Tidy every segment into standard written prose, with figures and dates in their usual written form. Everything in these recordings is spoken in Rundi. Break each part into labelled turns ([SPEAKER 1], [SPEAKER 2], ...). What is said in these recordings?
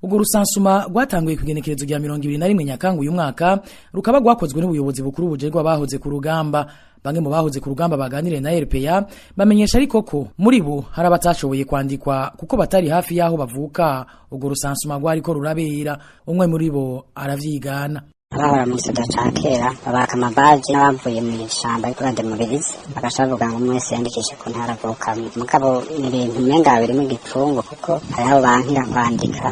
[SPEAKER 1] Urwo rusansuma rwatanguye ku igenekerezo rya 21 Nyakanga uyu mwaka, rukaba rwakozwe n'ubuyobozi bukuru bujejwe abahoze ku rugamba. Bamwe mu bahoze ku rugamba baganiriye na RPA bamenyesha ariko ko muri bo hari abatashoboye kwandikwa kuko batari hafi y'aho bavuka urwo rusansuma rwariko rurabera. Umwe muri bo aravyigana.
[SPEAKER 2] Abahora mu gisoda ca kera babaka amabaji n'abavuye mw'ishamba ariko bademobirize, bagaca bavuga ngo umwe wese yandikishe ku ntara avukamo. Mugabo ni ibintu umenga birimwo igipfungu, kuko hariho abo bankira kwandika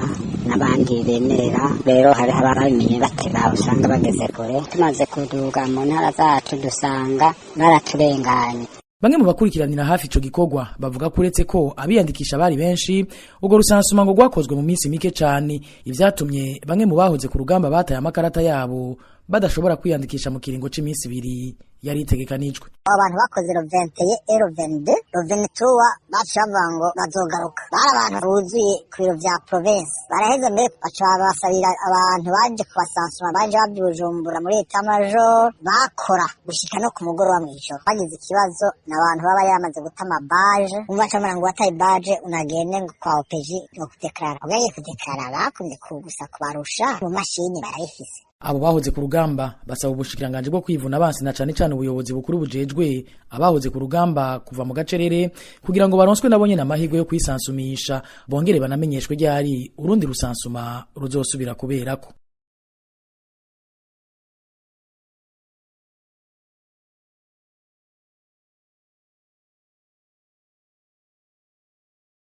[SPEAKER 2] n'abandi bemerera. Rero hariho ababimenye bateba, usanga bageze kure. Tumaze kuduga mu ntara zacu dusanga baraturenganye.
[SPEAKER 1] Bamwe mu bakurikiranira hafi ico gikorwa bavuga ko uretse ko abiyandikisha bari benshi, urwo rusansuma ngo rwakozwe mu minsi mike cane, ivyatumye bamwe mu bahoze ku rugamba bataye amakarata yabo badashobora kwiyandikisha mu kiringo c'iminsi 2 yari itegekanijwe.
[SPEAKER 3] Abantu bakoze le 21 et le 22, le 23 baciye bavuga ngo bazogaruka. Bari abantu buzuye ku biro vya province, baraheza mbere baca basabira abantu baje kubasansuma, baje bava i Bujumbura muri état-major, bakora gushika no ku mugoroba mw'ijoro. Bagize ikibazo ni abantu baba bari bamaze guta amabaje, umva baca bamubwira ngo wataye baje unagende ngo kwa OPJ ngo kudeklarara. Ugaye kudeklarara bakunze gusa kubarusha mu mashini barayifise.
[SPEAKER 1] Abo bahoze ku rugamba basaba ubushikiranganji bwo kwivuna abansi na cane cane ubuyobozi bukuru bujejwe abahoze ku rugamba kuva mu gacerere, kugira ngo baronswe nabo nyene amahirwe yo kwisansumisha, bongere banamenyeshwe ryari urundi rusansuma ruzosubira kuberako.